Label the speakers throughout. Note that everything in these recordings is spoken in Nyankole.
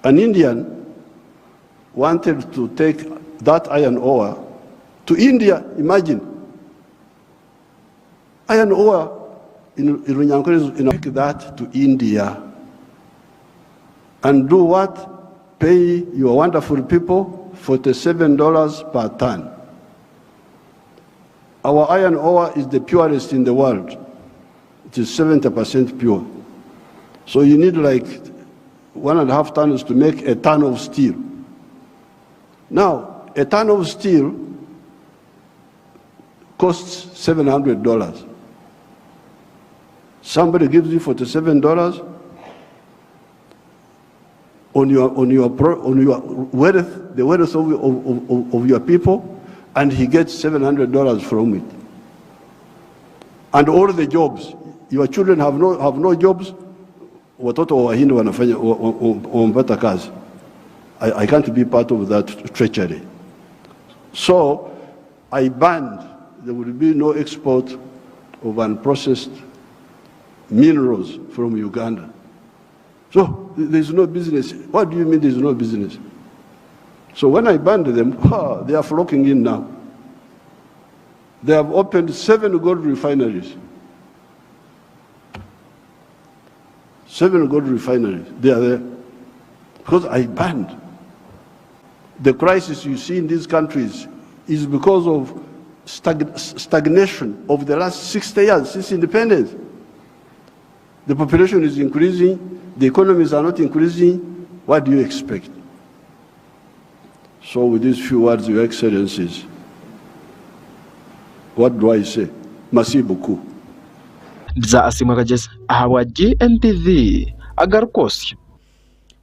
Speaker 1: An Indian wanted to take that iron ore to India, imagine. Iron ore in, in Runyankore is take that to India and do what? Pay your wonderful people $47 per ton. Our iron ore is the purest in the world. It is 70% pure. So you need like 1.5 tons to make a ton of steel. Now, a ton of steel costs $700. Somebody gives you $47 on your wealth, the wealth of your people, and he gets $700 from it. And all the jobs, your children have no jobs, watoto wa Wahindi wanafanya wamepata kazi. I can't be part of that treachery. So I banned, there will be no export of unprocessed minerals from Uganda. So there's no business. What do you mean there's no business? So when I banned them, ha, they are flocking in now. They have opened seven gold refineries. Seven gold refineries. They are there. Because I banned. The crisis you see in these countries is because of stagnation of the last 60 years since independence. The population is increasing, the economies are not increasing. What do you expect? So, with these few words, Your Excellencies, what do I say? Merci beaucoup.
Speaker 2: Ndiza Asiimwe Kagyesa ahabwa GNTV agarikwotsya.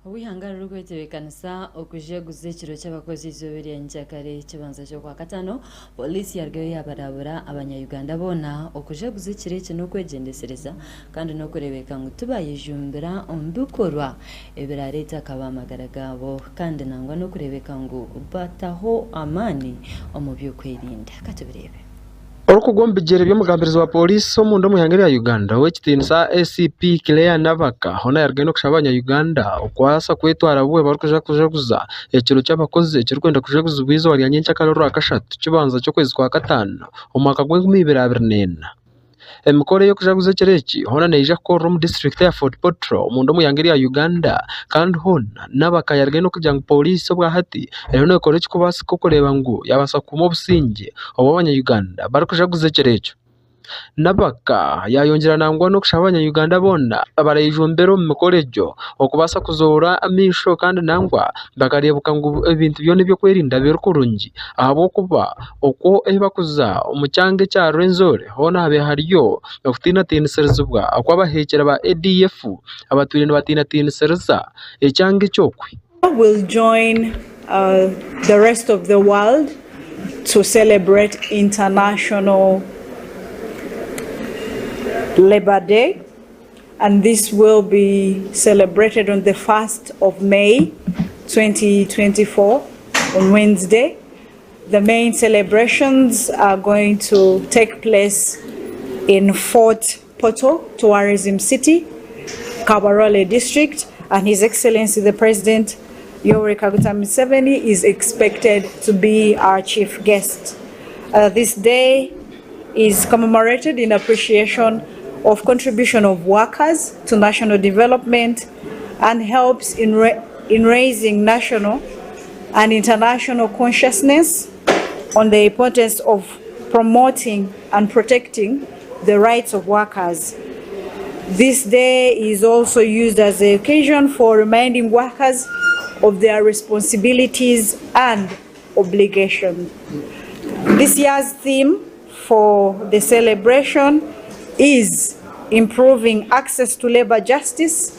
Speaker 3: Obu eihanga ririkwetebeekanisa okujaguza ekiro ky'abakozi eizooba erya nyenkyakare ekibanza ky'okwakataano, Pooriisi yarugayo yabarabura abanya-Uganda boona okujaguza ekiro eki n'okwegyendesereza kandi n'okureebeka ngu tibayejumbira omu bikorwa ebirareete akabi aha magara gaabo kandi nangwa n'okureebeka ngu bataho amaani omu by'okwerinda. Katubireebe.
Speaker 2: Orikugwa omu bigyere by'omugambirizi wa pooriisi omunda omu ihanga rya Uganda ow'ekitiinisa ACP Claire Nabakka hoona yarugayo n'okushaba abanya-Uganda okubaasa kwetwara bwe barikuza kujaguza ekiro ky'abakozi ekirikwenda kujaguzibwa eizooba rya nyencakare orwakashatu kibanza ky'okwezi kwa kataano omwaka gw'enkumi ibiri abiri n'ena. Emikoro ey'okujaguza ekiro eki hoona neija kukorerwa omu disiturikiti eya Fort Portal omunda omu ihanga rya Uganda kandi hoona Nabakka yarugayo n'okugira ngu pooriisi obwahati eriyo neekora ekirikubaasika okureeba ngu yaabaasa kukuuma obusingye obu abanya-Uganda barikujaguza ekiro ekyo. Nabakka yaayongyera nangwa n'okushaba abanya-Uganda boona abarayejumbire omu mikoro egyo okubaasa kuzoora amaisho kandi nangwa bakareebeka ngu ebintu byona eby'okwerinda biri kurungi ahabw'okuba okwo ahu barikuza omu kyanga ekya Rwenzori hoona habaire hariyo okutiinatiinisirizibwa okw'abaheekyera ba ADF abatwire nibatiinatiinisiriza ekyanga ekyo okwe.
Speaker 4: Will join the rest of the world to celebrate International Labour Day and this will be celebrated on the 1st of May 2024 on Wednesday. The main celebrations are going to take place in Fort Portal Tourism City, Kabarole District, and His Excellency the President Yoweri Kaguta Museveni is expected to be our chief guest. This day is commemorated in appreciation of contribution of workers to national development and helps in raising national and international consciousness on the importance of promoting and protecting the rights of workers. This day is also used as an occasion for reminding workers of their responsibilities and obligations. This year's theme for the celebration is improving access to labor justice,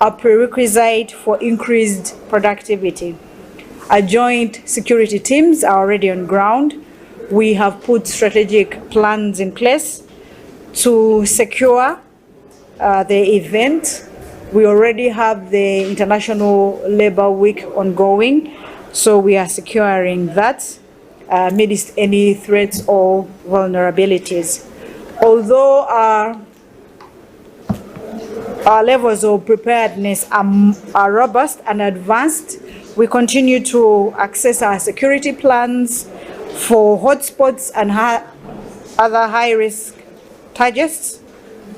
Speaker 4: a prerequisite for increased productivity. Our joint security teams are already on ground. We have put strategic plans in place to secure the event. We already have the International Labour Week ongoing, so we are securing that amidst any threats or vulnerabilities. Although our Our levels of preparedness are, are robust and advanced. We continue to access our security plans for hotspots and other high-risk targets,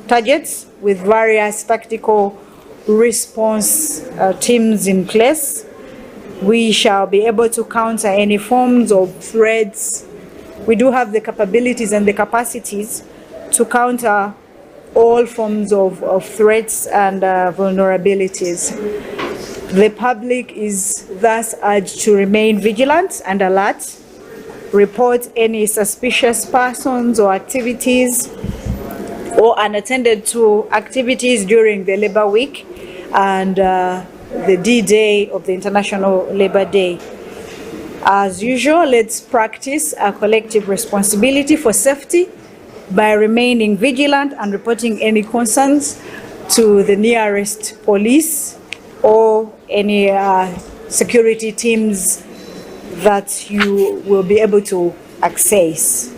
Speaker 4: targets with various tactical response teams in place. We shall be able to counter any forms of threats. We do have the capabilities and the capacities to counter all forms of, of threats and vulnerabilities. The public is thus urged to remain vigilant and alert, report any suspicious persons or activities or unattended to activities during the Labor Week and the D-Day of the International Labor Day. As usual, let's practice our collective responsibility for safety by remaining vigilant and reporting any concerns to the nearest police or any security teams that you will be able to access.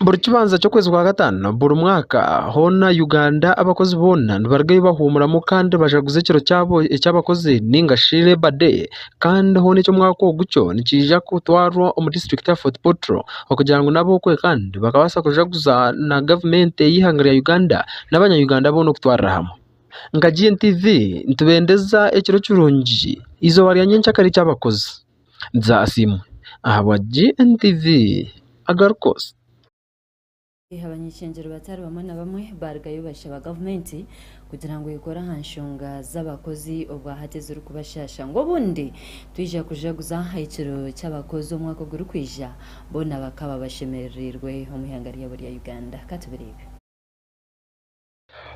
Speaker 2: Buri kibanza ky'okwezi kwa kataano buri mwaka hoona Uganda abakozi boona nibarugayo bahuumuramu kandi bajaguza ekiro kyabo eky'abakozi ninga shi Labour Day kandi hoona eky'omwaka ogu kyo nikiija kutwarwa omu disiturikiti ya Fort Portal okugira ngu nabo okwe kandi bakabaasa kujaguza na gavumenti ey'eihanga rya Uganda n'abanya Uganda boona okutwarira hamwe. Nka GNTV nitubendeza ekiro kirungi eizooba rya nyenkyakare eky'abakozi. Nzaasiimwe ahabwa GNTV Agarukos.
Speaker 3: Abany'ishengyero batari bamwe na bamwe baarugayo bashaba gavumenti kugira ngu ekore aha nshonga z'abakozi obwahati ezirikubashaasha ngu obundi twija kujaguza ekiro ky'abakozi omwaka ogurikwija boona bakaba bashemerereirwe omu ihanga ryabo rya Uganda. Ka tubireebe.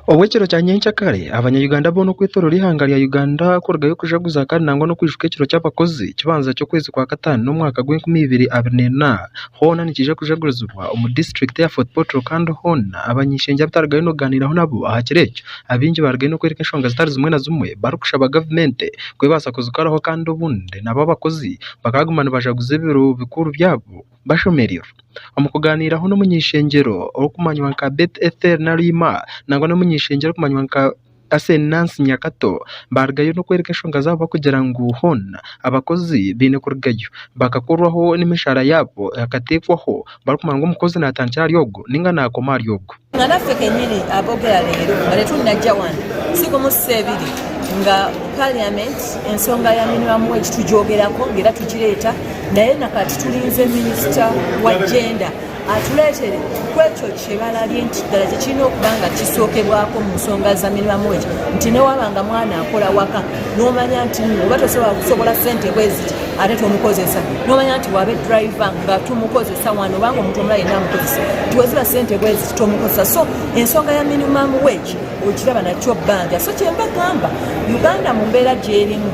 Speaker 2: Obu ekiro kya nyencakare, abanya-Uganda boona okwetooroora eihanga rya Uganda kurugayo kujaguza kandi nangwa n'okwijuka ekiro ky'abakozi kibanza ky'okwezi kwa kataano omwaka gw'enkumi ibiri abiri n'ena hoona nikiija kujagurizibwa omu disiturikiti eya Fort Portal kandi hoona abany'eishengyero abu twarugayo n'okugaaniiraho nabo aha kiro ekyo abaingi barugayo n'okworeka enshonga zitari zimwe na zimwe barikushaba gavumenti ku ebaasa kuzikoraho kandi obundi nabo abakozi bakaguma nibajaguza ebiro bikuru byabo bashemereirwe. Omu kugaaniiraho n'omuny'eishengyero orikumanywa nka Betty Ethel Naluyima nangwa n'omuny'eishengyero orikumanywa nka Asen Nancy Nyakato baarugayo n'okworeka enshonga zaabo barikugira ngu hoona abakozi baine kurugayo bakakorwaho n'emishaara yaabo ekateekwaho barikumanya ngu omukozi naatandikira ahari ogu nainga naakoma ahari ogu.
Speaker 5: Nga naffe kenyini abogera leero nga tetunajja wano si gumu si ebiri nga parliament ensonga ya minimum wage tugyogerako nga era tugireeta naye nakati tulinze minisita wa gender atuleetere kwekyo kyebalabye nti ddala kyekirina okuba nga kisookebwako mu nsonga za minimum wage nti newaba nga mwana akola waka nomanya nti oba tosobola kusobola sente bweziti ate tomukozesa nomanya nti wabe driver nga tumukozesa wano obanga omuntu omulala yenna amukozesa nti weziba sente bweziti tomukozesa. So ensonga ya minimum wage okiraba nakyo bbanja. So kyemba gamba, Uganda mu mbeera gyerimu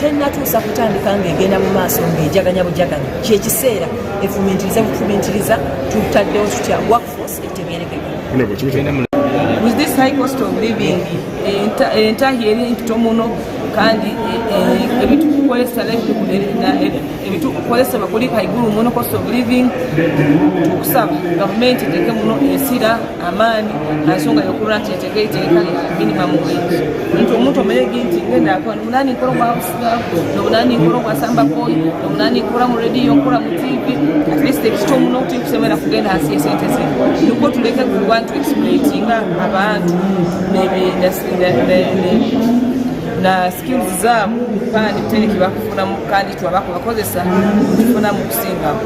Speaker 5: tenatuusa kutandika ng'egenda mu maaso ng'ejaganya bujaganya. Kyekiseera efumintirize bufumintiriza, tutaddewo tutya workforce etegerekeka.
Speaker 6: With this high cost of living, entahi eri mpito muno kandi ebitukukozesa ebitukukozesa kuri haiguru muno, cost of living. Tukusaba gavumenti eteeke muno ensira amaani aha nsonga y'okurora nti yateeka eiteeka rya minimum wage, nti omuntu omanye gi nti ngenda nobu ninkora obwa house girl, nobu ninkora obwa samba boy, nobu ninkora mu rediyo, nkora mu TV, at least ekikye muno tikusemera kugenda hansi y'esente zinu, nikwo tuleke kuba nitu exploitinga abantu na skills zaabo kandi tutaine eki bakufunamu, kandi itwe abakubakozesa nitufunamu kusingaho.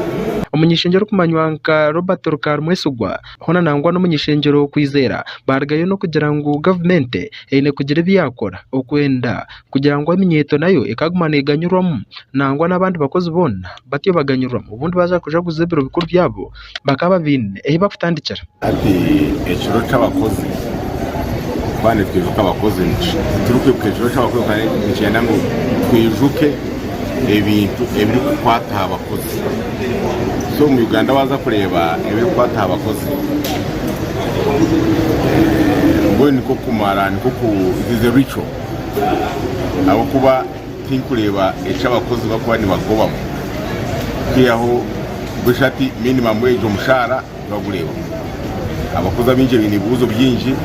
Speaker 2: Omuny'eishengyero orikumanywa nka Robert Rukari Mwesigwa hoona nangwa n'omuny'eishengyero Kwizera baarugayo n'okugira ngu gavumenti eine kugira ebi yaakora okwenda kugira ngu eminyeeto nayo ekaguma neeganyurwamu nangwa n'abandi bakozi boona batyo baganyurwamu obundi baaza kujaguza ebiro bikuru byabo bakaba baine ahu bakutandikira.
Speaker 7: Hati ekiro ky'abakozi, twaba nitwijuka abakozi, titurikwibuka ekiro ky'abakozi kandi nikyenda ngu twijuke ebintu ebirikukwata aha bakozi. So omu Uganda waaza kureeba ebirikukwata aha bakozi, mbwenu nikwo kumara nikwo ku it is a ritual ahabw'okuba tinkureeba eki abakozi barikuba nibagobamu kwihaho busha hati minimum wage omushaara tibagureebamu. Abakozi abaingi baine ebibuuzo bingi.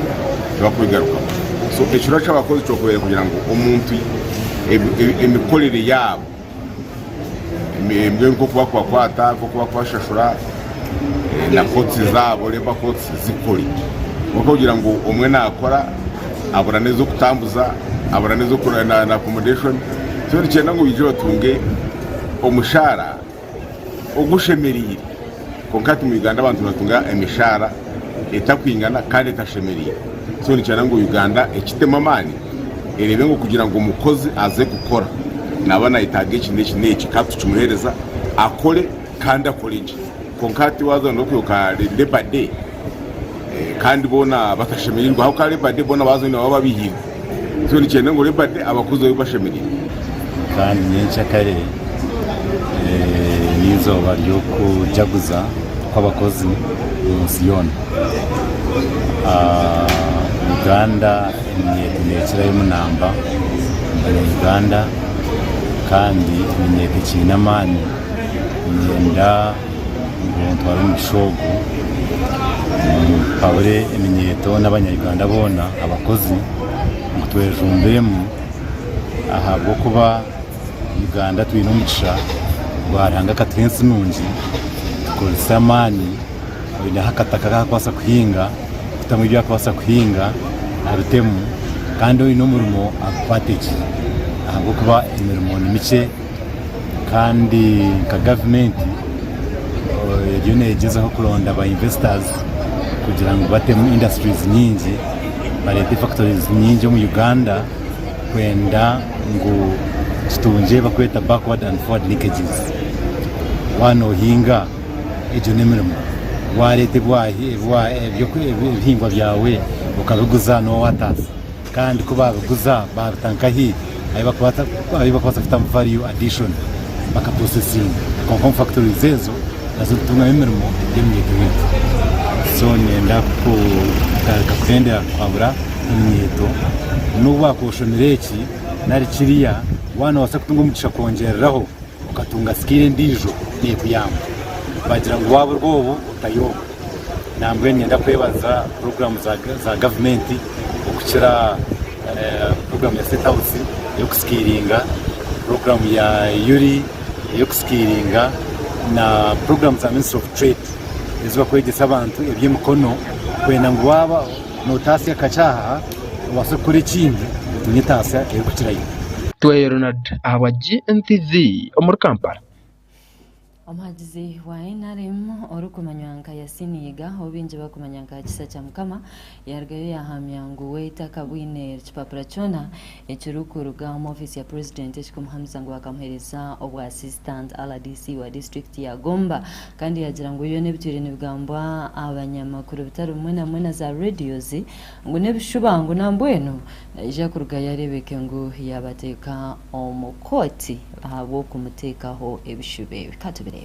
Speaker 7: Tibakubigarukamu. So ekiro ky'abakozi kyokubaire kugira ngu omuntu emikorere yaabo mbwenu nk'oku bakubakwata, nk'oku bakubashashura na kooti zaabo, labour courts zikore. Kwonka kugira ngu omwe naakora abura n'ez'okutambuza, abura na accommodation, so nikyenda ngu baije batunge omushaara ogushemereire. Kwonka hati omu Uganda abantu nibatunga emishaara etakwingana kandi etashemereire. So nikyenda ngu Uganda ekitemu amaani ereebe ngu kugira ngu omukozi aze kukora naaba nayetaaga eki n'eki n'eki kandi tukimuheereza akore kandi akore gye. Kwonka hati waaza n'okwibuka Labour Day kandi boona batashemereirwe ahabw'okuba Labour Day boona baaza nibaba babihiirwe. So nikyenda ngu Labour Day abakozi babe bashemereirwe.
Speaker 8: Kandi nyencakare n'eizooba ry'okujaguza kw'abakozi omu nsi yoona. Uganda eminyeeto neekirayo munamba omu Uganda kandi eminyeeto ekiine amaani niinyenda ngu ntware omugisha ogu mpabure eminyeeto n'abanya Uganda boona abakozi ngu twejumbiremu ahabw'okuba Uganda twine omugisha gwa Ruhanga akatuha ensi nungi tukozese amaani oineho akataka aku arikubaasa kuhinga kutamu ebi arikubaasa kuhinga abitemu kandi oine omurimo agukwate gye ahabw'okuba emirimo ni mikye kandi nka gavumenti eriyo neegyezaho kuronda ba investors kugira ngu batemu industries nyingi bareete factories nyingi omu Uganda kwenda ngu tutungye ebi barikweta backward and forward linkages. Waaba noohinga egyo n'emirimo, waareeta ebihingwa byawe okabiguza nooba waataasa kandi ku baabiguza baabita nkahi ahu barikubaasa kutamu value addition bakapurosesinga kwonka omu factories ezo nazo nitutungamu emirimo y'eminyeeto yaitu. So niinyenda kugaruka kuhendera kuhabura eminyeeto n'obu waakuba oshomire eki nari kiriya, waaba noobaasa kutunga omugisha kwongyereraho okatunga sikiiri endiijo neekuyamba. Baagira ngu waaba ori obu otayooga. Nambwenu niinyenda kwebaza puroguraamu za gavumenti okukira puroguraamu ya State House ey'okusikiiringa, puroguraamu ya YURI ey'okusikiiringa na puroguraamu za Ministry of Trade ezi barikwegyesa abantu eby'emikono kwenda ngu waaba Nootaasya kakye aha, obaase kukora ekindi otunge etaasya erikukirayo.
Speaker 2: Tweyo Ronald ahabwa GNTV omuri Kampala.
Speaker 3: Omuhagizi wa NRM orikumanywa nka Yasin Yiga ou baingi barikumanya nka Kisa kya Mukama yarugayo yahamya ngu we takabwine kipapura kyona ekirikuruga omu ofiisi ya Purezidenti ekikumuhamiza ngu bakamuheereza obwa Assistant rdc wa disiturikiti ya Gomba Kandi yaagira ngu byona ebitwire nibigambwa abanyamakuru bitari bimwe na bimwe na za radios ngu n'ebishuba ngu nambwenu naija kurugayo areebeke ngu yaabateeka omu kooti ahabw'okumuteekaho ebishuba ebi. Ka tubireebe.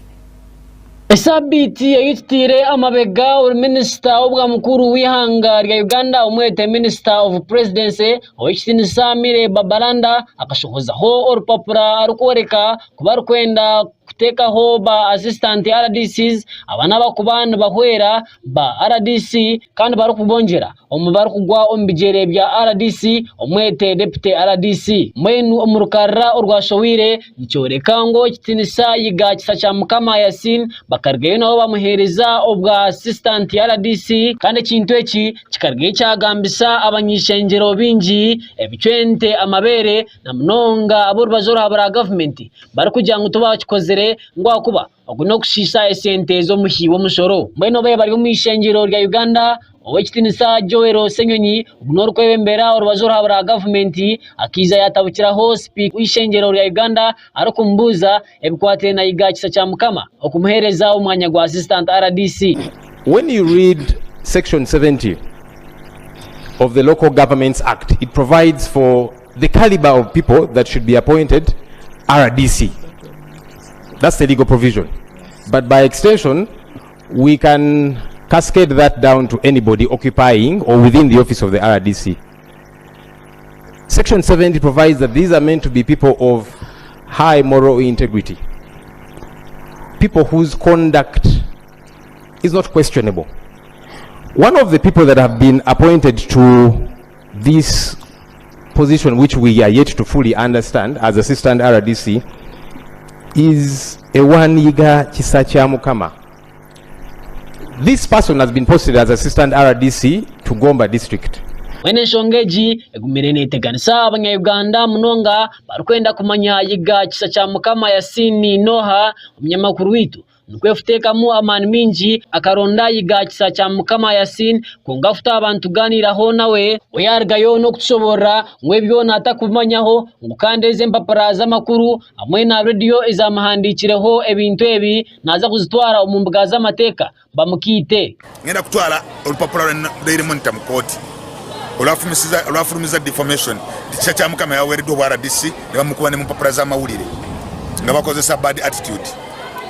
Speaker 9: Esaabiiti ei tutaire amabega ori minisita w'obwa mukuru w'eihanga rya Uganda omwete Minister of Presidency Ow'ekitiinisa Milly Babalanda akashohozaho orupapura arikworeka ku barikwenda kuteekaho ba Assistant RDCs aba n'abarikuba nibahwera ba RDC kandi barikubongyera omu barikugwa omu bigyere bya RDC omwete Deputy RDC. Mbwenu omu rukarara orwashohwire nikyoreka ngu Ow'ekitiinisa Yiga Kisakyamukama Yasin bakarugayo nabo bamuheereza obwa Assistant RDC kandi ekintu eki kikarugayo kyagambisa abany'eishengyero baingi ebicwente amabeere na munonga ab'orubaju oruhabura gavumenti barikugira ngu tibakikozire ngu ahakuba oku n'okushiisha esente z'omuhi w'omushoro. Mbwenu ababaire bari omu ishengyero rya Uganda, Ow'ekitiinisa Joel Ssenyonyi ogu n'orikwebembera orubaju oruhabura gavumenti akaija yaatabukiraho sipiika w'eishengyero rya Uganda arikumubuuza ebikwatiraine na Yiga Kisakyamukama okumuheereza omwanya gwa Assistant RDC.
Speaker 10: When you read section 70 of the Local Governments Act, it provides for the caliber of people that should be appointed RDC. That's the legal provision. But by extension, we can cascade that down to anybody occupying or within the office of the RDC. Section 70 provides that these are meant to be people of high moral integrity, people whose conduct is not questionable. One of the people that have been appointed to this position which we are yet to fully understand as assistant RDC is a one Yiga Kisakyamukama. This person has been posted as assistant RDC to Gomba district.
Speaker 9: Mbwenu enshonga egi egumire neteganisa abanya Uganda munonga barikwenda kumanya Yiga Kisakyamukama Yasin noha? Omunyamakuru waitu Nikwo kuteekamu amaani maingi akaronda Yiga Kisakyamukama Yasin kwonka kutwaba nitugaaniiraho nawe, we yaarugayo n'okutushoboorora ngu ebyo naatakubimanyaho ngu kandi ezi empapura z'amakuru hamwe na rediyo ezaamuhandiikireho ebintu ebi naaza kuzitwara omu mbuga z'amateeka bamukiite.
Speaker 11: Ngenda kutwara orupapura rwa Daily Monitor mu kooti olwafulumiza defamation nti Kisakyamukama yaweereddwa obwa rdc nebamukuba ne mumpapura z'amawulire nga bakozesa bad attitude.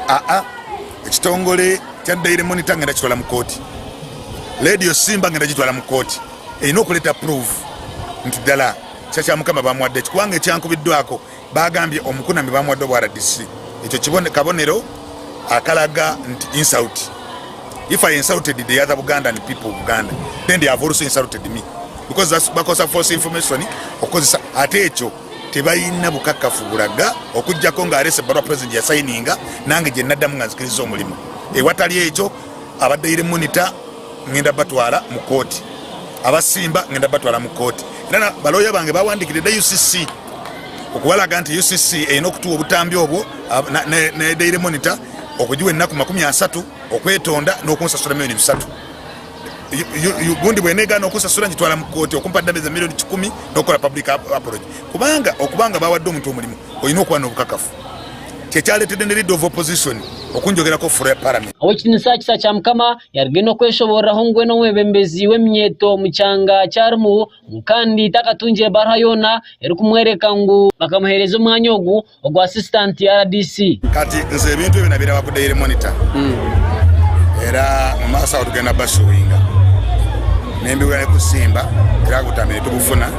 Speaker 11: Aa ekitongole kya Daily Monitor ngenda kitwala mu kooti, leediyo Simba ngenda gitwala mu kooti erina okuleeta proof nti ddala Kisakyamukama bamuwadde ki kubanga ekyankubiddwako Baagambye omukunami baamuwadde obwa rdc ekyo kabonero akalaga nti insult. If I insulted the other Bugandan people of Buganda then they have also insulted me because that's bakozesa false information okukozesa ate ekyo tebalina bukakafu bulaga okujjako nga alese ebbaluwa president yasayininga nange gye naddamu nga nzikiriza omulimu. Ewatali ekyo aba Daily Monitor ngenda batwala mu kooti, aba Simba ngenda batwala mu kooti era balooya bange bawandikidde dda UCC okubalaga nti UCC erina okutuwa obutambi obwo ne Daily Monitor okugiwa ennaku 30 okwetonda n'okunsasula miliyoni 300. Gundi bwenegaana okunsasula ngitwala mu kkooti okumpa damage za miliyoni 100 n'okukola public apology, kubanga okubanga bawadde omuntu omulimu olina okuba n'obukakafu. Kyekyaleetedde ne leader of opposition okunjogerako floor ya parliament.
Speaker 9: Ow'ekitiinisa Kisakyamukama yarugayo n'okweshobooreraho ngu we n'omwebembezi w'eminyeeto omu kyanga kyarimu ngu kandi takatungire baruha yoona erikumworeka ngu bakamuheereza omwanya ogu ogwa Assistant RDC.
Speaker 11: Kati nze ebintu ebyo nabiraba ku Daily Monitor era mu maaso awo tugenda basuwinga nembiwulira ne ku Simba era obutambi netubufuna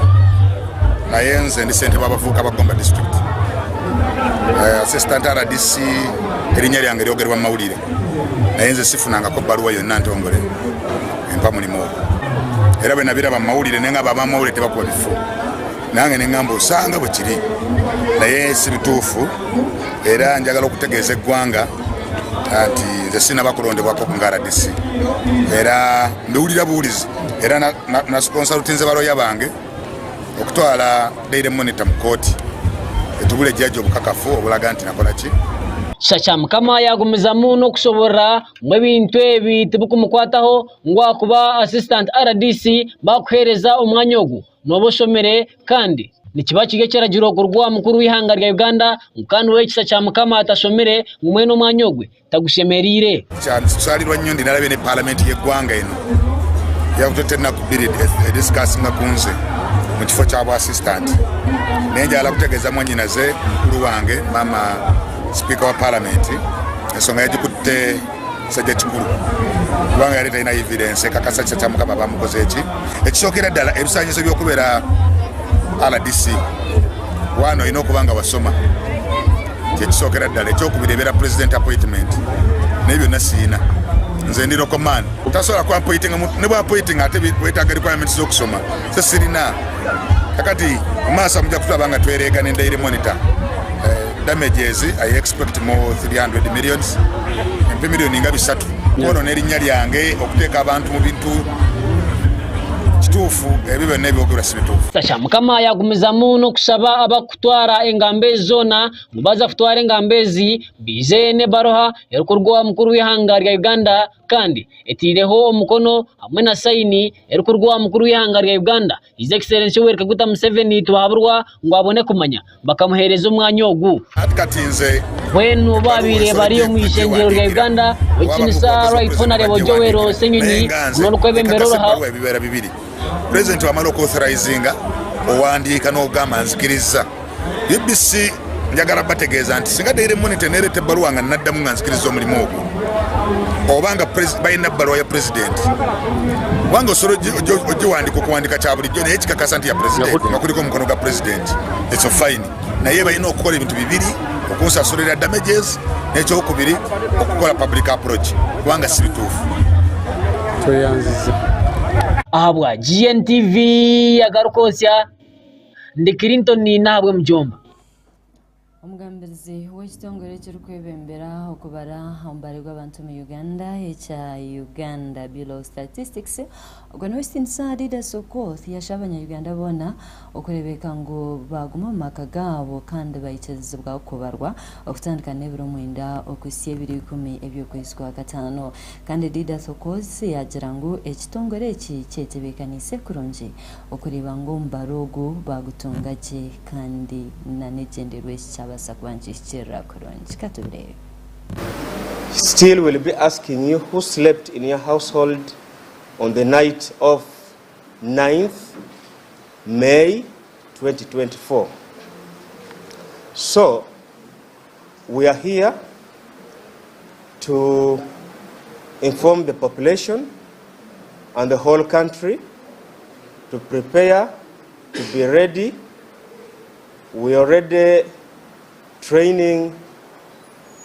Speaker 11: naye nze ndi ssentebe w'abavubuka ba Gomba district eh, assistant RDC erinnya lyange lyogerwa mu mawulire naye nze sifunangako bbaluwa yonna ntongole empa mulimu ogwo era bwe nabiraba mu mawulire naye nga abamawulire tebakuba bifo nange ne ŋŋamba osanga bwe kiri naye si bituufu era njagala okutegeeza eggwanga nti nze sinaba kulondebwako nga rdc era mbiwulira buwulizi era nakonsalutinze baloya bange okutwala Daily Monitor mu kkooti etubule jjaji obukakafu obulaga nti nakola ki.
Speaker 9: Kisakyamukama yaagumizamu n'okushoboorora ngu ebintu ebi tibikumukwataho ngu ahakuba Assistant RDC baakuheereza omwanya ogu nooba oshomire kandi nikiba kiri ekiragiro kuruga owa mukuru w'eihanga rya Uganda ngu kandi we Kisakyamukama atashomire ngu mbwenu omwanya ogwe tagushemereire.
Speaker 11: Kyansaalirwa nnyo ndi nalabye ne Palamenti y'eggwanga eno yakututte ennaku bbiri edisikasinga ku nze mu kifo kya bwa assistant naye njagala kutegeeza mwannyinaze mukulu wange maama sipiika wa Palamenti ensonga yagikutte kisajja kikulu kubanga yali talina evidence ekakasa kisa kya mukama bamukoze eki ekisookera ddala ebisaanyizo by'okubeera rdc waano olina okuba nga wasoma kyekisookera ddala ekyokubiri ebeera president appointment naye byonna siyina nze ndi local man tasobola ku appointinga ne bwa appointinga ate wetaaga requirements z'okusoma so sirina kakati mu maaso mujja kutulaba nga twereega ne daily monitor eh, damages i expect more 300 millions empe miliyoni nga bisatu kwonoona erinnya lyange okuteeka abantu mu bintu kituufu ebyo byonna ebyogerwa si bituufu
Speaker 9: Kyamukama yagumizamu n'okushaba abakutwara engamba ezi zoona ngu baaza kutwara engamba ezi baije n'ebaruha erikuruga owa mukuru w'eihanga rya Uganda kandi etaireho omukono hamwe na sayini erikuruga owa mukuru w'eihanga rya Uganda His Excellency Yoweri Kaguta Museveni Tibuhaburwa ngu abone kumanya bakamuheereza omwanya ogu.
Speaker 11: Kati nze
Speaker 9: Mbwenu babaire bari omu ishengyero rya Uganda, Ow'ekitinisa Right Honarebo Joel Ssenyonyi n'orikwebembera oruha.
Speaker 11: Ebbaluwa ebibeera bibiri. Pulezidenti bw'amala okuauthorizinga owandiika n'ogamba nzikirizza. UBC njagala bategeeza nti singa Daily Monitor eneereeta ebbaluwa nga naddamu nga nzikiriza omulimu ogwo oba nga balina bbaluwa ya pulezidenti kubanga osobola ogiwandika okuwandika kya bulijjo naye kikakasa nti ya pulezidenti nga kuliko omukono gwa pulezidenti ekyo fine naye balina okukola ebintu bibiri okunsasulira damages n'ekyokubiri okukola public approach kubanga si bituufu.
Speaker 12: Tweyanzize.
Speaker 9: Ahabwa GNTV agarikwotsya, ndi Clinton Nahabwe Mujomba.
Speaker 3: Omugambirizi w'ekitongore ekirikwebembera okubara omubare gw'abantu omu Uganda ekya Uganda Bureau of Statistics, ogwo niwe Ekitiinisa Didas Okoth yashaba abanya-Uganda boona okureebeka ngu baaguma omu maka gaabo kandi baikirizibwa kubarwa okutandika n'ebiro mwenda okuhitsya ebiro ikumi eby'okwezi kwa kataano. Kandi Didas Okoth yaagira ngu ekitongore eki kyetebeekaniise kurungi Okureeba ngu omubaro ogu baagutunga gye kandi n'egyendererwa eki kyabaasa kuba nikihikiirira kurungi. Ka tubireebe.
Speaker 13: Still will be asking you who slept in your household on the night of 9th May 2024. So we are here to inform the population and the whole country to prepare, to be ready. We are already training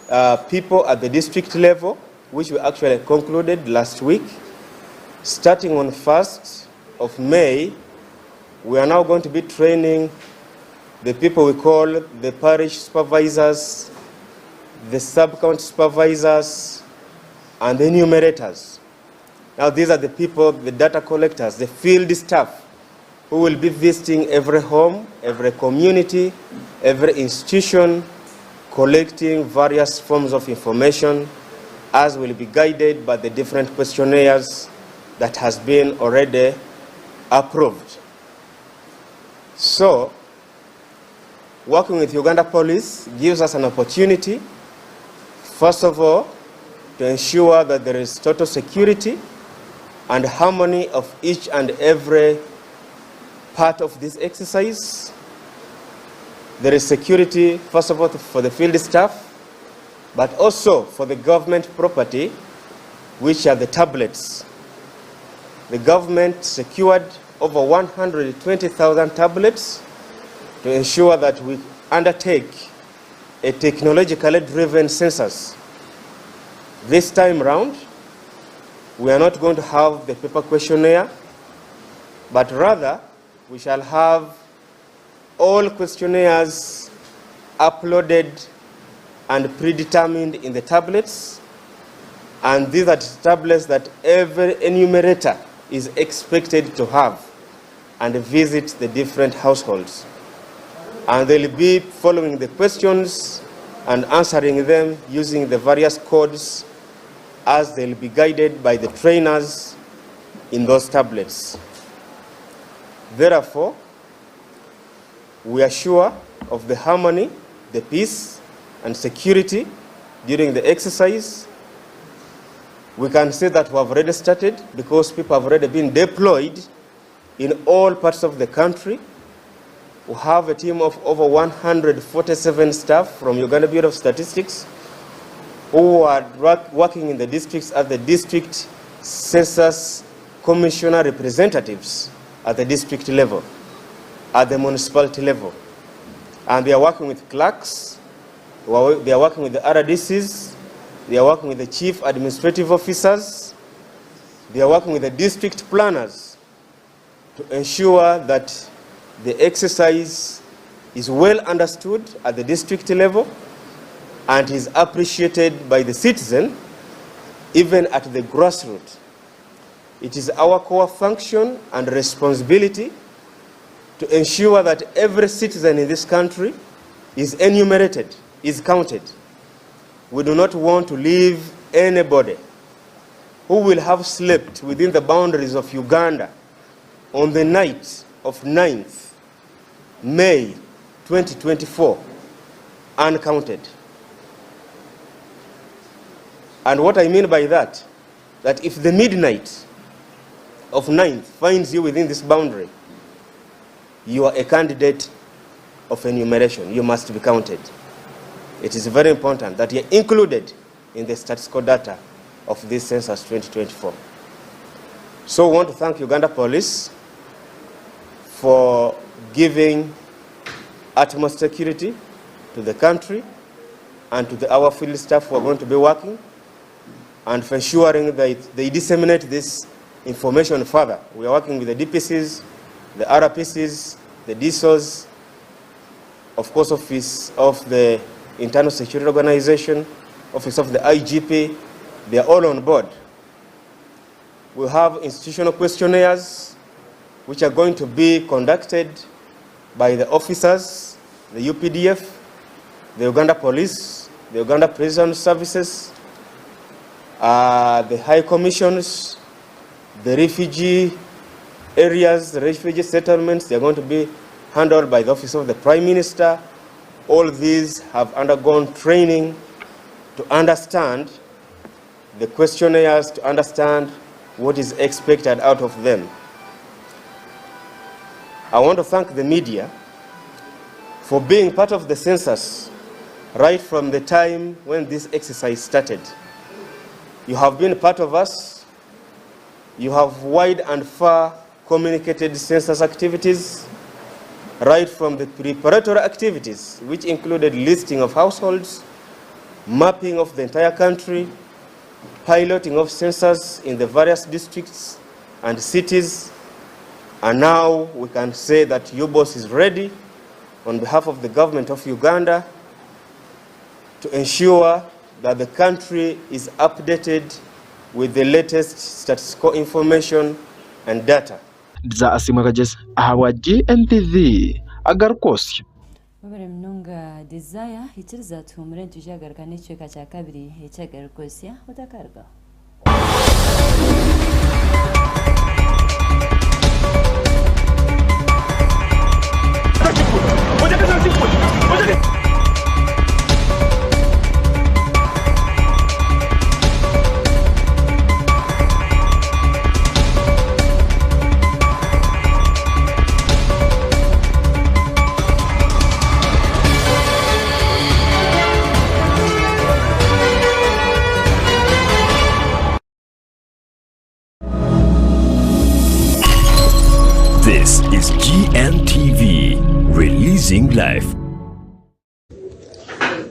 Speaker 13: uh, people at the district level, which we actually concluded last week. Starting on 1st of May, we are now going to be training the people we call the parish supervisors, the sub-county supervisors, and the enumerators. Now these are the people, the data collectors, the field staff who will be visiting every home, every community, every institution, collecting various forms of information as will be guided by the different questionnaires that has been already approved. So, working with Uganda Police gives us an opportunity, first of all, to ensure that there is total security and harmony of each and every part of this exercise. There is security, first of all, for the field staff, but also for the government property, which are the tablets. The government secured over 120,000 tablets to ensure that we undertake a technologically driven census. This time round, we are not going to have the paper questionnaire, but rather we shall have all questionnaires uploaded and predetermined in the tablets. And these are tablets that every enumerator is expected to have and visit the different households. And they'll be following the questions and answering them using the various codes as they'll be guided by the trainers in those tablets. Therefore, we are sure of the harmony, the peace, and security during the exercise. We can say that we have already started because people have already been deployed in all parts of the country. We have a team of over 147 staff from Uganda Bureau of Statistics who are working in the districts as the district census commissioner representatives at the district level, at the municipality level. And they are working with clerks, they are working with the RDCs, they are working with the chief administrative officers, they are working with the district planners to ensure that the exercise is well understood at the district level and is appreciated by the citizen even at the grassroots. It is our core function and responsibility to ensure that every citizen in this country is enumerated, is counted. We do not want to leave anybody who will have slept within the boundaries of Uganda on the night of 9th May 2024 uncounted. And what I mean by that, that if the midnight of 9th finds you within this boundary, you are a candidate of enumeration. You must be counted. It is very important that you are included in the statistical data of this census 2024. So we want to thank Uganda Police for giving utmost security to the country and to the, our field staff who are going to be working. and for ensuring that they disseminate this information further. We are working with the DPCs, the RPCs, the DSOs, of course office of the Internal Security Organization, office of the IGP, they are all on board. We have institutional questionnaires which are going to be conducted by the officers, the UPDF, the Uganda Police, the Uganda Prison Services, uh, the High Commissions, the refugee areas, the refugee settlements, they are going to be handled by the Office of the Prime Minister. All these have undergone training to understand the questionnaires, to understand what is expected out of them. I want to thank the media for being part of the census right from the time when this exercise started. You have been part of us. You have wide and far communicated census activities, right from the preparatory activities, which included listing of households, mapping of the entire country, piloting of census in the various districts and cities. And now we can say that UBOS is ready on behalf of the government of Uganda to ensure that the country is updated with the latest statistical information and data.
Speaker 2: Desire Asiimwe Kagyezi ahabwa GNTV agarikwotsya.
Speaker 3: Webare munonga Desire, ikiriza tuhumure nitwija kugaruka n'ekicweka kya kabiri eky'agarikwotsya otakarugaho.
Speaker 12: This is GNTV, releasing life.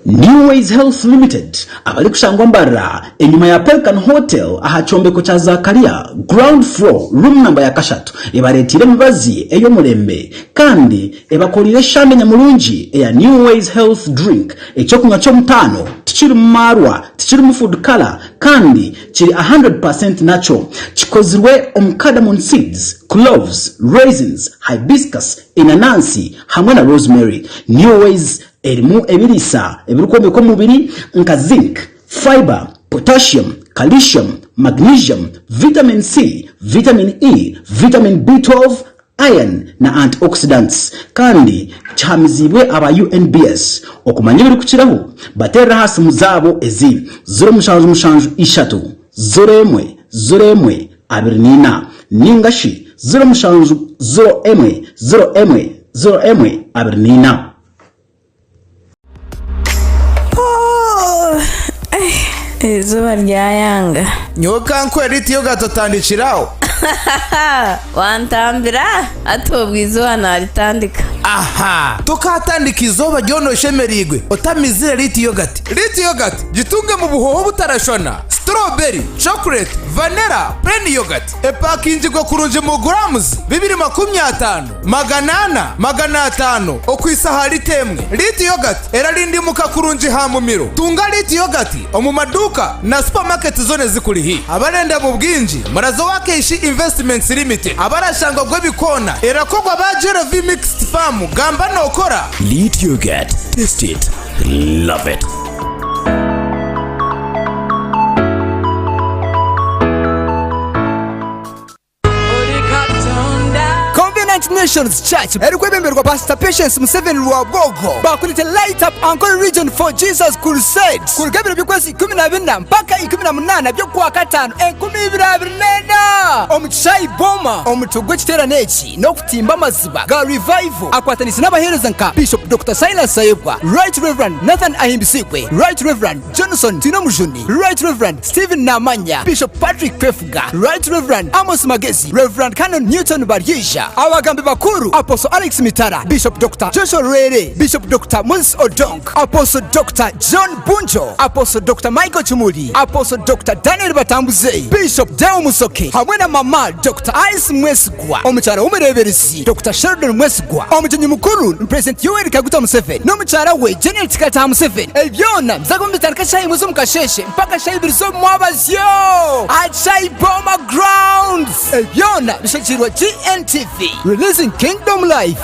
Speaker 14: New Ways Health Limited abarikushangwa Mbarara enyima ya Pelican Hotel aha kyombeko kya Zakaria ground floor room number ya kashatu ebareteire emibazi ey'omurembe kandi ebakoreire eshande nyamurungi eya New Ways Health Drink ekyokunywa ky'omutaano tikirimu maarwa tikirimu food colour kandi kiri 100% natural kikozirwe omu cardamom seeds, cloves, raisins, hibiscus, enanansi hamwe na rosemary. New Ways erimu ebiriisa ebirikwombeka omubiri nka zinc, fibre, potassium, calcium, magnesium, vitamin C, vitamin E, vitamin B12, iron na antioxidants kandi kihamiziibwe aba UNBS. Okumanya ebirikukiraho, bateerere aha simu zaabo ezi, 0773 01 01 24 nainga shi 07 01 01 01 24.
Speaker 15: Eizooba ryayanga.
Speaker 16: Nyowe kankuhe riti yogati otandikire aho.
Speaker 15: Wantambira hati obwo eizooba naritandika.
Speaker 16: Aha! Tokaatandika eizooba ryona oshemereirwe otamizire riti yogati. Riti yogati gitunge mu buhoho obutarashwana, strawberry, chocolate, vanilla, plain yogati. Epakingirwe kurungi mu guramuzi 250. 400, 500 okwisa aha lita emwe. Liit Yoghurt erarindimuka kurungi ha mumiro. Tunga Liit Yoghurt omu maduuka na supamaketi zoona ezikuri haihi. Abarenda mu bwingi muraze owa Keishi Investments Limited abarashangwa Gwebikoona. Erakorwa aba JLV Mixed Farm gamba nokora.
Speaker 12: Liit Yoghurt, taste it, love it.
Speaker 17: Covenant Nations Church erikwebemberwa Pastor Patience Museveni Rwabwogo bakurete Light Up Ankole Region for Jesus Crusade kuruga ebiro by'okwezi 14 mpaka 18 by'okwakataano 2024 omu kishaayi Boma. Omutwe gw'ekiteerane eki n'okutimba amaziba ga Revival akwataniise n'abaheereza nka Bishop Dokita Silas Tayebwa, Right Rev Nathan Ahimbisibwe, Right Rev Johnson Twinomujuni, Right Rev Stephen Namanya, Bishop Patrick Kwefuga, Right Rev Amos Magezi, Rev Canon Newton Baryeija. Abagambi ba. Abakuru, Apostle Alex Mitara, Bishop Dokita Joshua Rwere, Bishop Dokita Moses Odong, Apostle Dokita John Bunjo, Apostle Dokita Michael Kimuli, Apostle Dokita Daniel Batambuze, Bishop Deo Musoke hamwe na Mama Dokita Alice Mwesigwa, omukyara w'omureeberezi Dokita Sheldon Mwesigwa. Omugyenyi mukuru ni Purezidenti Yoweri Kaguta Museveni n'omukyara we Janet Kataha Museveni. Ebi byona biza kuba nibitandika shaaha imwe z'omu kasheeshe mpaka shaaha ibiri z'omumwabazyo aha Chai Boma Grounds. Ebi byona bishagirwe GNTV, Releasing Kingdom Life.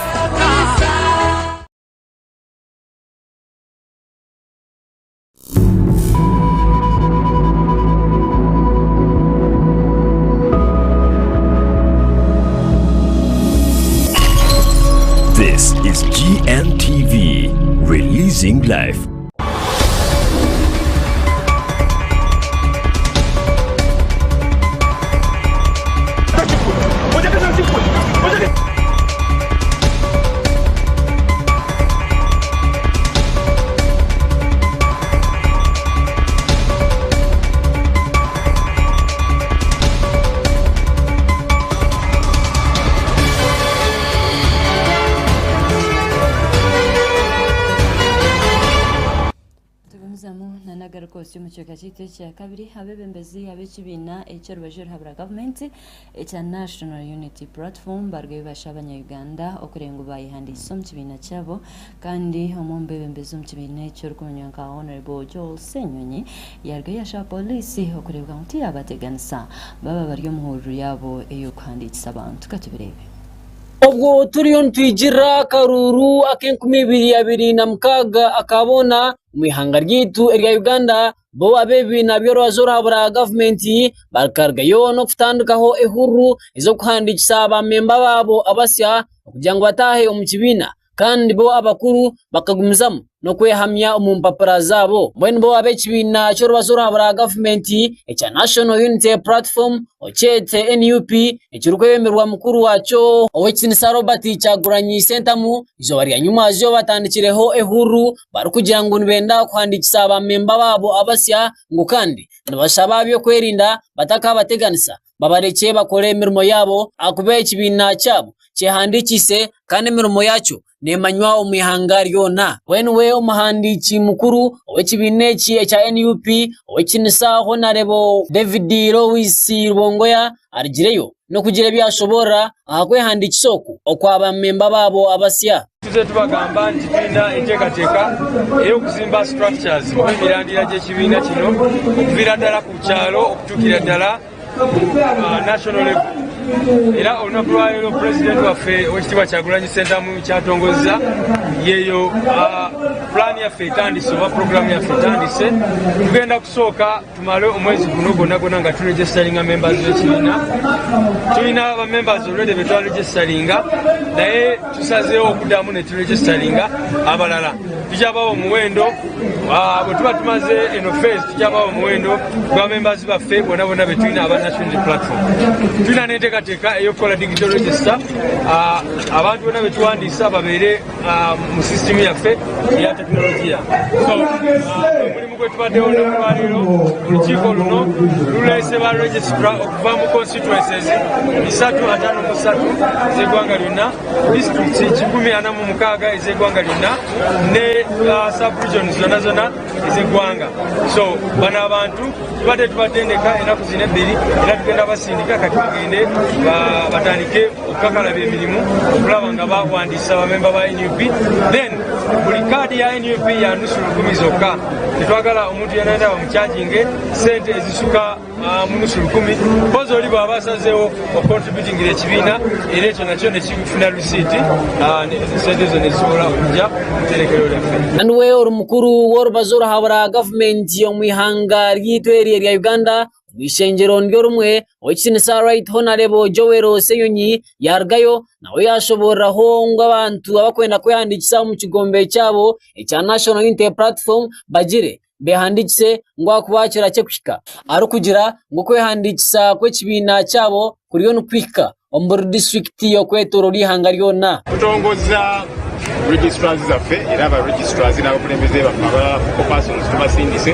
Speaker 12: This is GNTV, releasing life.
Speaker 3: Tugumizamu na n'agaruka omu kicweka kyaitu ekyakabiri abeebembezi ab'ekibiina eky'orubaju oruhabura gavumenti ekya National Unity Platform barugayo bashaba abanya-Uganda okureeba ngu bayehandiikisa omu kibiina kyabo kandi omwe omu beebembezi omu kibiina ekyo orikumanywa nka Honourable Joel Ssenyonyi yarugayo yashaba pooriisi okureebeka ngu tiyabateganisa baaba bari omu hururu yaabo ey'okuhandiikisa abantu. Katubireebe.
Speaker 9: Obwo turiyo nitwigirira akaruuru ak'e 2026 aka boona omu ihanga ryaitu erya Uganda, bo ab'ebibiina by'orubaju oruhabura gavumenti bakarugayo n'okutandikaho ehururu ez'okuhandiikisa baamemba baabo abasya kugira ngu bataahe omu kibiina kandi bo abakuru bakagumizamu n'okwehamya omu mpapura zaabo. Mbwenu bo ab'ekibiina ky'orubaju oruhabura gavumenti ekya National Unity Platform okyete NUP ekirikwebemberwa mukuru waakyo Ow'ekitiinisa Robert Kyagulanyi Ssentamu eizooba rya nyumwazyo batandikireho ehururu barikugira ngu nibenda kuhandiikisa baamemba baabo abasya ngu kandi nibashaba ab'ebyokwerinda batakabateganisa babarekye bakore emirimo yaabo ahakuba ekibiina kyabo kyehandiikiise kandi emirimo yaakyo neemanywa omu ihanga ryona. Mbwenu we omuhandiiki mukuru ow'ekibiina eki ekya NUP, Ow'ekitiinisa Honarebo David Lewis Rubongoya arugireyo n'okugira ebi yashoboorora aha kwehandiikisa oku okwa baamemba baabo abasya.
Speaker 18: Tuze tubagamba nti twina enteekateeka ey'okuzimba structures oba emirandira gy'ekibiina kino okuviira ddala ku kyalo okutuukira ddala ku national level. Era olunaku lwaleero Pulezidenti waffe Owekitiibwa Kyagulanyi Ssentamu kyatongozza yeeyo pulaani yaffe etandise oba pulogulaamu yaffe etandise. Tugenda kusooka tumale omwezi guno gwonna gwonna nga turegisitaringa members b'ekibiina. Tulina ba members already be twaregisitaringa naye tusazeewo okuddamu ne turegisitaringa abalala. Tujja bawa omuwendo bwe tuba tumaze eno phase tujja bawa omuwendo gwa members baffe bonna bonna be tulina aba National Unity Platform. Tulina n'enteekateeka ey'okukola digital register, abantu bonna be tuwandiisa babeere mu sisitimu yaffe eya tekinologiya. So omulimu gwe tubaddewo olunaku lwaleero, olukiiko luno luleese ba registrar okuva mu constituencies 353 ez'eggwanga lyonna, disitulikiti 146 ez'eggwanga lyonna ne sub-regions zonna zonna ez'eggwanga. So bano abantu tubadde tubatendeka enaku zino ebbiri era tugenda basindika kati bagende batandike okukakalabya emirimu okulaba nga bawandiisa bamemba ba NUP. Then buli kaadi ya NUP ya nusu lukumi zokka, tetwagala omuntu yenna yenna bamukyajinge sente ezisuka mu nusu lukumi. Mpozi oli bw'aba asazeewo okukontributingira ekibiina era ekyo nakyo nekifuna risiiti, sente ezo nezisobola okujja mu tterekero lyaffe.
Speaker 9: Kandi we ori mukuru w'orubaju oruhabura gavumenti omu ihanga ryaitu eri erya Uganda omu ishengyero niryo rimwe Ow'ekitiinisa Right Honarebo Joel Ssenyonyi yaarugayo nawe yaashoboororaho ngu abantu abarikwenda kwehandiikisa omu kigombe kyabo ekya National Unity Platform bagire beehandiikise ngu ahakuba kirakye kuhika. Arikugira ngu okwehandiikisa kw'ekibiina kyabo kuriyo nikuhika omu buri disiturikiti okwetooroora eihanga ryona.
Speaker 18: Kutongoza
Speaker 10: Registrars zaffe era aba registrars n'abakulembeze baffe abalala focal persons tubasindise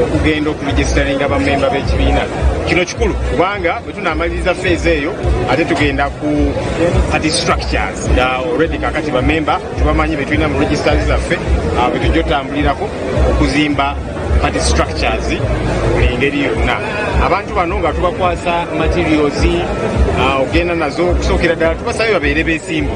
Speaker 10: okugenda okuregistaringa bamemba b'ekibiina. Kino kikulu kubanga bwe tunaamaliriza feezi eyo ate tugenda ku party structures nga already kakati bamemba tubamanyi betulina mu registers zaffe ah, betujja otambulirako okuzimba party structures buli ngeri yonna. Abantu bano nga tubakwasa materials ah, okugenda nazo okusookera ddala tubasabe babeere besimbu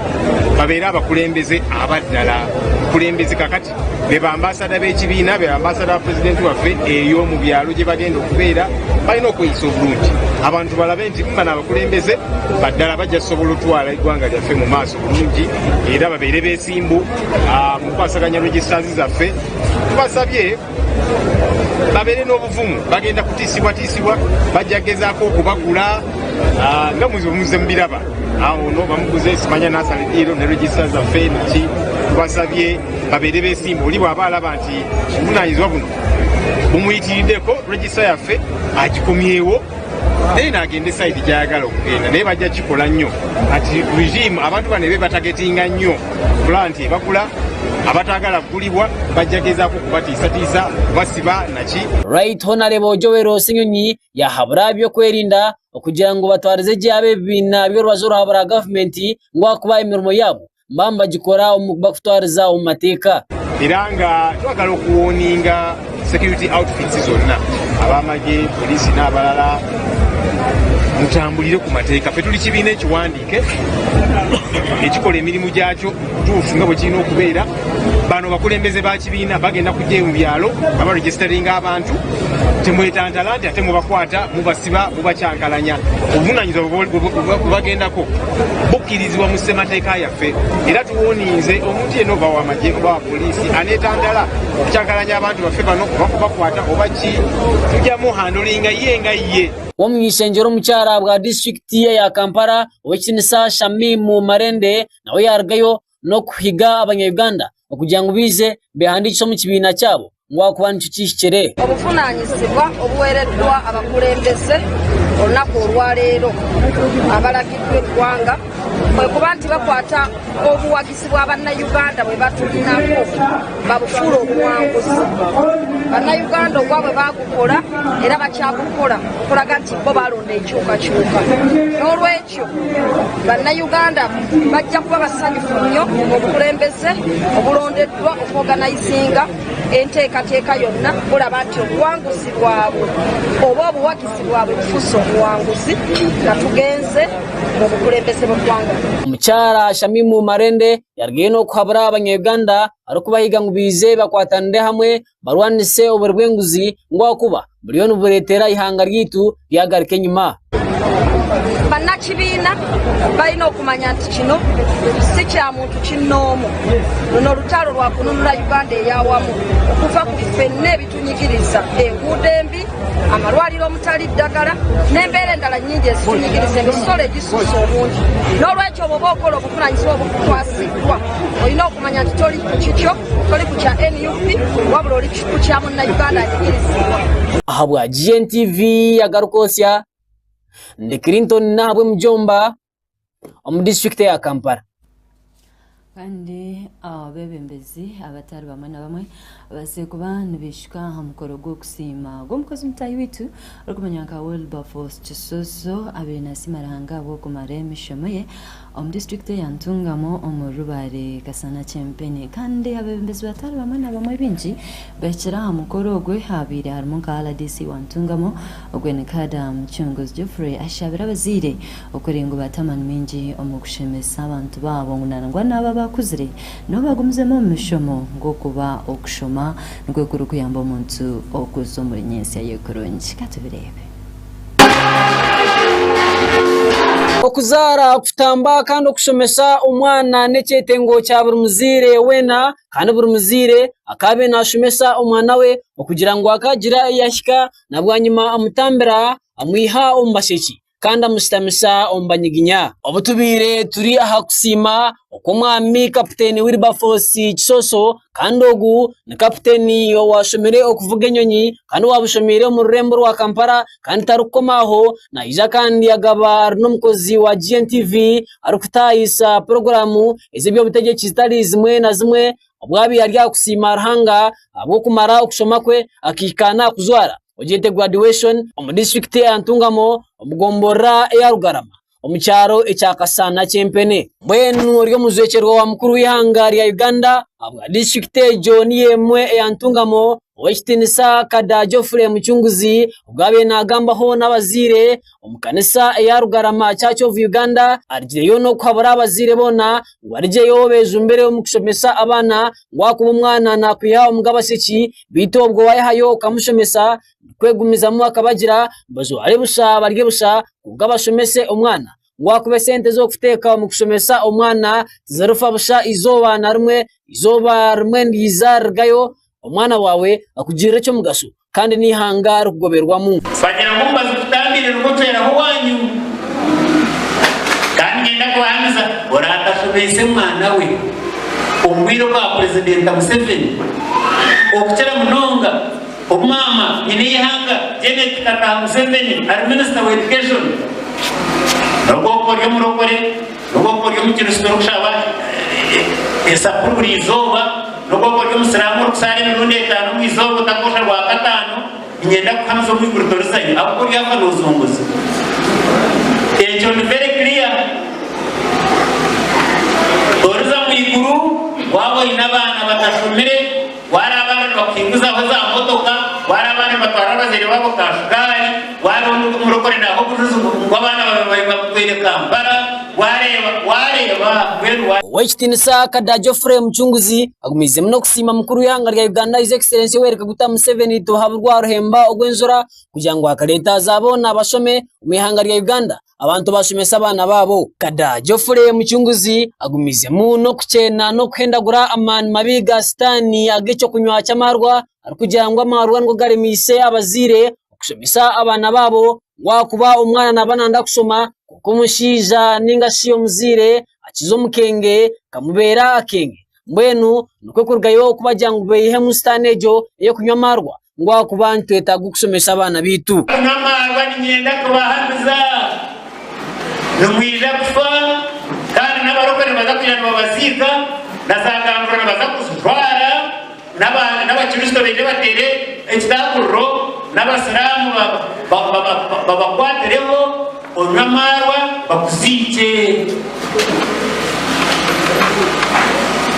Speaker 10: babeere abakulembeze abaddala kulembeze kakati be bambasada b'ekibiina be bambasada ba pulezidenti waffe eyo mu byalo gye bagenda okubeera balina okweyisa obulungi abantu balabe nti bano abakulembeze baddala bajja kusobola otwala eggwanga lyaffe mu maaso bulungi era babeere besimbu ah, mu kukwasaganya registers zaffe tubasabye babeere n'obuvumu bagenda kutiisibwatiisibwa bajja gezaako okubagula ah, nga muze mubiraba awo ah, no bamuguze simanya nasala ediiro ne regista zaffe naki tubasabye babeere besimbu oli bwaba alaba nti obuvunanyizibwa buno bumuyitiriddeko regista yaffe agikomyewo naye nagenda esayidi gyayagala okugenda naye bajja kikola nnyo ati regime abantu bano ebe batagetinga nnyo okulaba nti ebagula abatagala kugulibwa bajja gezaako kubatiisatiisa kubasiba naki
Speaker 9: Right Honarebo Joel Ssenyonyi yahabura ab'ebyokwerinda okugira ngu batwarize gye ab'ebibiina by'orubaju oruhabura gavumenti ngu ahakuba emirimo yaabo nibaba nibagikora omu bakutwariza omu mateeka.
Speaker 10: Era nga twagala okuwoninga security outfits zonna abamagye, poliisi n'abalala mutambulire ku mateeka. Ffe tuli kibiina ekiwandiike ekikola emirimu gyakyo butuufu nga bwe kirina okubeera. Bano bakulembeze ba kibiina bagenda kujja mu byalo nga baregisteringa abantu, temwetantala nti ate mubakwata mubasiba mubakyankalanya. Obuvunaanyizibwa bwe bagendako bukkirizibwa mu ssemateeka yaffe era tuwoninze omuntu yenna oba wamagye oba wa poliisi aneetantala okukyankalanya abantu baffe bano oba kubakwata oba ki tujja muhandolinga ye nga ye.
Speaker 9: Ow'omuny'ishengyero omukyara bwa disiturikiti eya Kampala, Owekitinisa Shamim Malende nawe yarugayo n'okuhiga abanya-Uganda okugira ngu baije behandiikise omu kibiina kyabo ngu ahakuba nikyo kihikire.
Speaker 19: Obuvunaanyizibwa obuweereddwa abakulembeze olunaku olwaleero abalagiddwa eggwanga kwe kuba nti bakwata obuwagizi bwa Bannayuganda bwe batulinako babufuule obuwanguzi. Bannayuganda ogwabwe baagukola era bakyagukola okulaga nti bo balonda enkyukakyuka. N'olwekyo Bannayuganda bajja kuba basanyufu nnyo obukulembeze obulondeddwa okwoganaizinga enteekateeka yonna bulaba nti obuwanguzi bwabwe oba obuwagizi bwabwe bufuuse obuwanguzi nga tugenze mu bukulembeze bw'eggwanga.
Speaker 9: Omukyara Shamimu Malende yarugayo n'okuhabura abanya-Uganda arikubahiga ngu baije bakwatanire hamwe barwanise oburi bw'enguzi ngu ahakuba buriyo nibureetera eihanga ryaitu ryagaruka enyima.
Speaker 19: Bannakibiina balina okumanya nti kino si kya muntu kinnoomu. Luno lutalo lwa kununula Uganda ey'awamu okuva ku ffenna ebitunyigiriza, enguudo embi, amalwaliro omutali ddagala n'embeera endala nnyingi ezitunyigiriza, emisolo egisusse obungi. N'olwekyo bw'oba okola obuvunaanyizibwa obukukwasiddwa olina okumanya nti toli ku kikyo toli ku kya nup wabula oli ku kya munnayuganda anyigirizibwa.
Speaker 9: Ahabwa GNTV agaruka osya ndi Clinton Nahabwe Mujomba omu disiturikiti eya Kampala.
Speaker 3: Kandi abeebembezi abatari bamwe na bamwe babaasize kuba nibaishuka aha mukoro gw'okusiima gw'omukozi mutaahi waitu orikumanywa nka Wilberforce Kisoso abaire nasiima Ruhanga ahabw'okumara emishomo ye omu disiturikiti eya Ntungamo omuri Rubare Kasana Kyempeni. Kandi abeebembezi batari bamwe na bamwe baingi bahikire aha mukoro ogwe habaire harimu nka rdc wa Ntungamo ogwe ni Kadam Mucunguzi Geoffrey ashabire abazaire okureba ngu baata amaani maingi omu kushemesa abantu baabo ngu nangwa n'abo abakuzire nabo bagumizemu omu mishomo ngu okuba okushoma nikwo kurikuyamba omuntu okuza omuri nyentsya ye kurungi. Ka tubireebe.
Speaker 9: Okuzaara, okutamba kandi okushomesa omwana n'ekyetengo kya buri muzaire weena kandi buri muzaire akaabaire naashomesa omwana we okugira ngu akaagira ei yaahika na bwanyima amutambira amwiha omu masheki. kandi amushutamisa omu banyiginya. Obu tubaire turi aha kusiima okw'omwami Kapiteeni Wilberforce Kisooso kandi ogu ni kapiteeni owaashomire okuvuga enyonyi kandi owaabushomeire omu rurembo rwa Kampala kandi tarikukoma aho naija kandi agaba ari n'omukozi wa GNTV arikutaayisa puroguraamu ez'eby'obutegyeki zitari zimwe na zimwe obu abaire ari aha kusiima Ruhanga ahabw'okumara okushoma kwe akahika naakujwara ogyete graduation omu disiturikiti eya Ntungamo omu gomborora eya Rugarama omu kyaro ekya Kasana Kyempene. Mbwenu ori omujwekyerwa wa mukuru w'eihanga rya Uganda ahabwa disiturikiti egyo niyo emwe eya Ntungamo, Ow'ekitiinisa Kada Geoffrey Mucunguzi obu abaire naagambaho n'abazaire omu kanisa eya Rugarama Church of Uganda arugireyo n'okuhabura abazaire boona ngu barugyeyo bejumbire omu kushomesa abaana ngu ahakuba omwana naakwiha omu g'abasheki beitu obwo waayehayo okamushomesa nikwegumizamu akabagira ngu bajware busha barye busha kwonka bashomese omwana ngu ahakuba esente ez'orikuteeka omu kushomesa omwana tizirifa busha eizooba na rimwe, eizooba rimwe niryiza rirugayo omwana waawe akugirire eky'omugasho kandi n'eihanga rikugoberwamu.
Speaker 20: Bagira ngu omubazi kutambire nigwo ocweraho owanyu. Kandi niinyenda kubahamiza oratashomeise mwana we omu bwire obwa Purezidenta Museveni okukira munonga obu maama nyina eihanga Janet Kataha Museveni ari minisita wa Education. N'obu okuba ori omurokore, n'obu okuba ori omukiristo orikushaba esapuri buri izooba, n'obu okuba ori omusiraamu orikusaara emirundi etaano omu izooba otakoosha rwakataano, Niinyenda kukuhamiza omu iguru torizayo ahabw'okuba oryafa noozunguza. Ekyo ndi very clear. Toriza mu iguru waaba oine abaana batashomire, wareeba abaana nibakuhinguzaho za motoka, wareeba abaana nibatwara abazaire baabo ka shukaari, wareeba omurokore naaha obujuzi ngu abaana baawe bamutwaire Kampala, wareeba, wareeba mbwenu wa.
Speaker 9: Ow'ekitiinisa Kada Geoffrey Mucunguzi agumiizemu n'okusiima mukuru w'eihanga rya Uganda His Excellency Yoweri Kaguta Museveni Tuhaburwa Ruhemba Ogw'enjura kugira ngu akareeta za boona bashome omu ihanga rya Uganda abantu bashomesa abaana baabo. Kada Geoffrey Mucunguzi agumiizemu n'okukyeena n'okuhendagura amaani mabi ga sitaani ag'ekyokunywa ky'amaarwa arikugira ngu amaarwa nigo garemiise abazaire okushomesa abaana baabo ngu ahakuba omwana naaba nayenda kushoma kwonka omushaija ninga shi omuzaire akiza omukenge kamubeera akenge. Mbwenu nikwo kurugayo kubagira ngu beihemu sitaane egyo ey'okunywa amaarwa ngu ahakuba nitwetaaga okushomesa abaana baitu.
Speaker 20: Kunywa amaarwa niinyenda kubahamiza, nimwija kufa kandi n'abarokore nibaza kwija nibabaziika, na zaagambura nibaza kuzijwara, n'abakristo baije bateere ekitaakuriro, n'abasiraamu babakwatireho. Onywe amaarwa bakuziikye.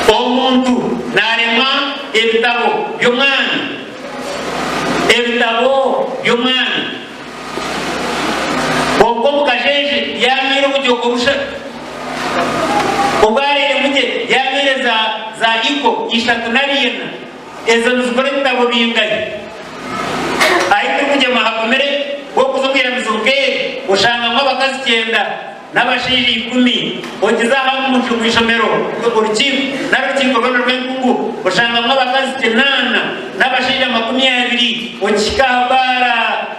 Speaker 20: Omuntu naaremwa ebitabo by'omwami, ebitabo by'omwami. Kwonka omu kajeeje yaamiire obugyoogo bushatu. Obu areeremu gye yaamiire za za iko ishatu nari ina. Ezo nizikora ebitabo bingahi? Ahi turikugyema hagumire, ku orikuza omu iramizo nk'eri oshangamu abakazi kyenda n'abashaija ikumi. Ogize aha omu ishomero, orukiiko nari orukiiko rwona rw'enkungu oshangamu abakazi kinaana n'abashaija 20. Okihika aha baara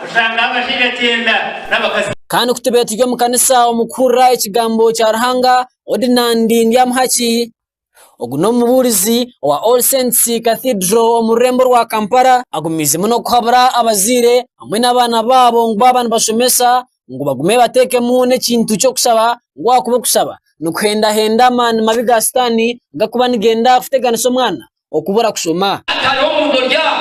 Speaker 20: oshangaho abashaija kyenda n'abakazi.
Speaker 9: Kandi ku tubaire turi omu kanisa omu kuhurira ekigambo kya Ruhanga, Ordinand Ndyamuhaki, Ogu n'omubuurizi owa All Saints Cathedral omu rurembo rwa Kampala agumiizemu n'okuhabura abazaire hamwe n'abaana baabo ngu baaba nibashomesa ngu bagume bateekemu n'ekintu ky'okushaba ngu ahakuba okushaba nikuhendahenda amaani mabi ga sitaani agakuba nigenda kuteganisa omwana okubura kushoma.
Speaker 21: Hariho omuntu ori aha.